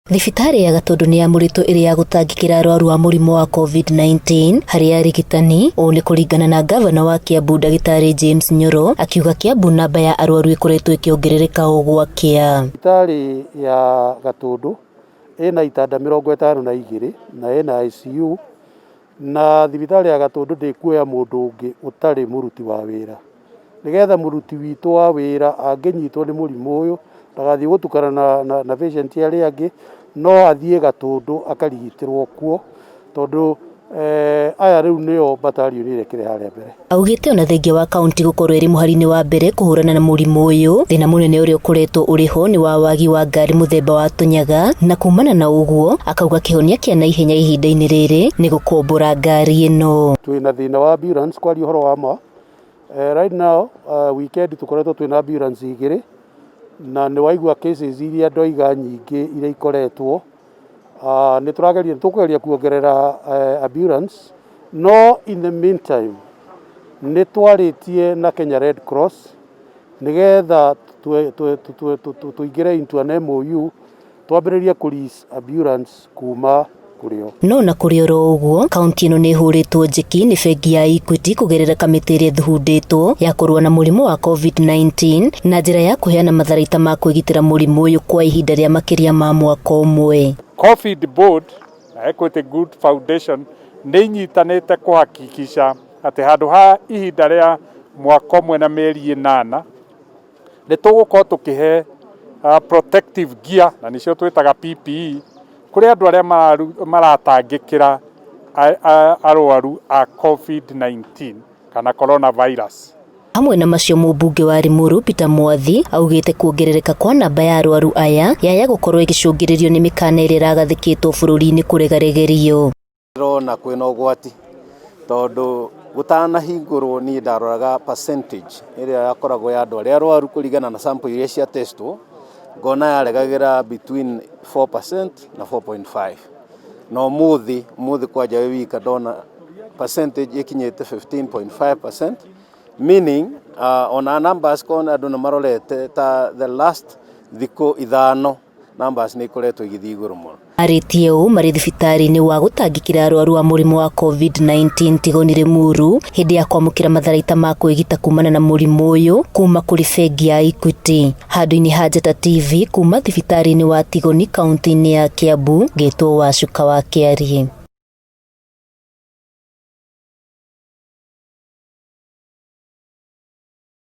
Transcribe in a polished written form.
Thibitarĩ ya Gatũndũ nĩ yamũrĩtwo ĩrĩ ya gũtangĩkĩra arwaru a mũrimũ wa COVID-19 harĩ arigitani. Ũũ nĩ kũringana na ngavana wa Kiambu Ndagĩtarĩ James Nyoro akiuga Kiambu namba ya arwaru ĩkoretwo ĩkĩongerereka o gwakĩa. Thibitarĩ ya Gatũndũ ĩna itanda 52 na ĩna ICU na thibitarĩ ya Gatũndũ ndĩkuoya mũndũ ũngĩ ũtarĩ mũruti wa wĩra. Nĩgetha mũruti witũ wa wĩra angĩnyitwo nĩ mũrimũ ũyũ ndagathiĩ gũtukana na patient arĩa angĩ, no athiĩ Gatũndũ akarigitĩrwo kuo tondũ aya rĩu nĩo battalion ĩrĩa ĩkĩrĩ harĩa mbere. Augĩte ona thengia wa kaunti gũkorwo ĩrĩ mũhari-inĩ wa mbere kũhũrana na mũrimũ ũyũ, thĩna mũnene ũrĩa ũkoretwo ũrĩ ho nĩ wa wagi wa ngari mũthemba wa Tũnyaga, na kumana na ũguo akauga kĩhonia kĩa naihenya ihinda-inĩ rĩrĩ nĩ gũkombora ngari ĩno. Twĩna thĩna wa ambulance kwaria ũhoro wa ma. Right now weekend tũkoretwo twĩna ambulance igĩrĩ na nĩ waigua cases iria ndoiga nyingĩ iria ikoretwo. Nĩ tũrageria nĩ tũkũgeria kuongerera ambulance no in the meantime nĩ twarĩtie na Kenya Red Cross nĩgetha tũingĩre into an MOU twambĩrĩrie kũ lease ambulance kuma kũrĩ o. No na kũrĩ oro ũguo, kaunti ĩno nĩ ĩhũrĩtwo njeki nĩ bengi ya Equity kũgerera kamĩtĩ ĩrĩa ĩthugundĩtwo ya kũrũa na mũrimũ wa COVID-19 na njĩra ya kũheana matharaita ma kwĩgitĩra mũrimũ ũyũ kwa ihinda rĩa makĩria ma mwaka ũmwe. Covid Board na Equity Good Foundation nĩ inyitanĩte kũhakikisha atĩ handũ ha ihinda rĩa mwaka ũmwe na mĩeri 8 nĩ tũgũkorwo tũkĩhe protective gear na nĩcio twĩtaga PPE kũrĩ andũ arĩa maratangĩkĩra arwaru a COVID-19 kana coronavirus. Hamwe na macio mũmbunge wa Limuru Peter Mwathi augĩte kuongerereka kwa namba ya arwaru aya yaya gũkorwo ĩgĩcũngĩrĩrio nĩ mĩkana ĩrĩa ĩragathĩkĩtwo bũrũri-inĩ kũregaregerio. Ndĩrona kwĩna ũgwati tondũ gũtanahingũrwo niĩ ndaroraga percentage ĩrĩa yakoragwo ya andũ arĩa arwaru kũringana na sample iria cia testwo, ngona yaregagĩra between 4% na 4.5, na ũmũthĩ ũmũthĩ kwanja wĩ wika ndona percentage ĩkinyĩte 15.5%, meaning ona numbers kona andũ nĩ marorete ta the last thikũ 5 numbers nĩ ikoretwo igĩthiĩ igũrũ mũno. Arĩtie ũũ marĩ thibitarĩ-inĩ wa gũtangĩkĩra arwaru a mũrimũ wa COVID-19 Tigoni Limuru hĩndĩ ya kwamũkĩra matharaita ma kwĩgita kumana na mũrimũ ũyũ kuma kũrĩ bengi ya Equity. Handũ-inĩ ha Njata TV kuma thibitarĩ-inĩ wa Tigoni kaunti-inĩ ya Kiambu, ngetwo Wacuka wa Kĩarie.